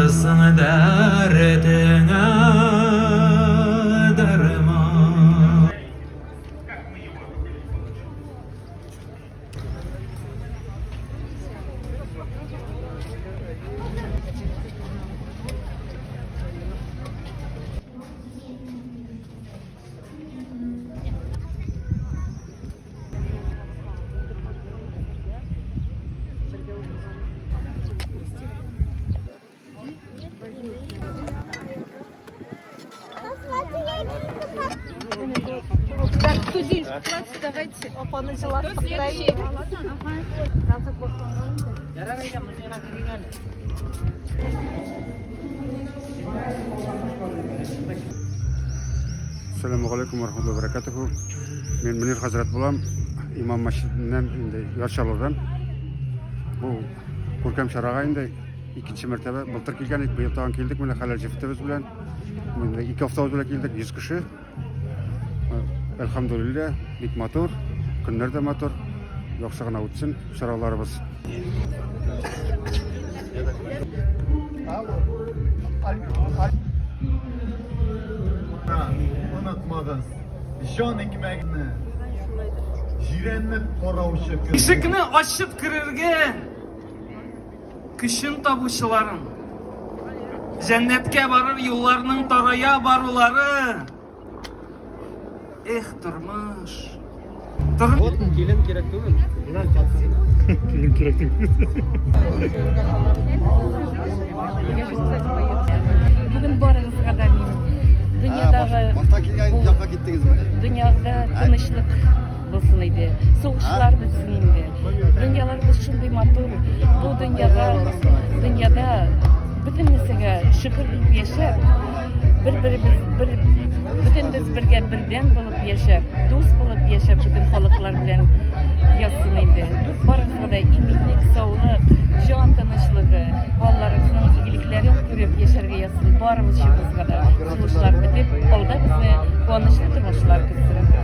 Булырсың дәртеңә дәрман. Давайте. Кто следующий? Ассаламу алейкум ва рахматуллахи ва баракатуху. Мин Мөнир хәзрәт булам. Имам мәчетеннән инде Яр Чаллыдан. Бу күркәм чарага инде икенче мәртәбә былтыр килгән идек, быел тагын килдек менә хәләл җефетебез белән. Менә ике автобус белән килдек, 100 кеше. Әлхәмдүлилләһ, бик матур, көннәр дә матур. Яхшы гына үтсен чараларыбыз. Онытмагыз, җан икмәгне җирәнеп караучы көн. Ишекне ачып керергә көчен табучыларым, җәннәткә барыр юлларның тарая барулары. Эх, тормыш. Вот килен кирәк түгел. Килен кирәк түгел. Бүген барыгызга да мин дөньядагы Башта килгән якка киттегезме? Дөньяда тынычлык булсын иде. Сугышлар бетсен инде. Дөньяларыбыз шундый матур. Бу дөньяга, дөньяда бөтен нәрсәгә шөкер итеп яшәп, бер-беребез бер бөтен без бергә бердәм булып яшәп, дус булып яшәп бөтен халыклар белән язсын инде. Барыгызга да иминлек, саулык, җан тынычлыгы, балаларыгызның игелекләрен күреп яшәргә язсын барыбызчыбызга да. Сугышлар бетеп, алда безне куанычлы тормышлар көтсен.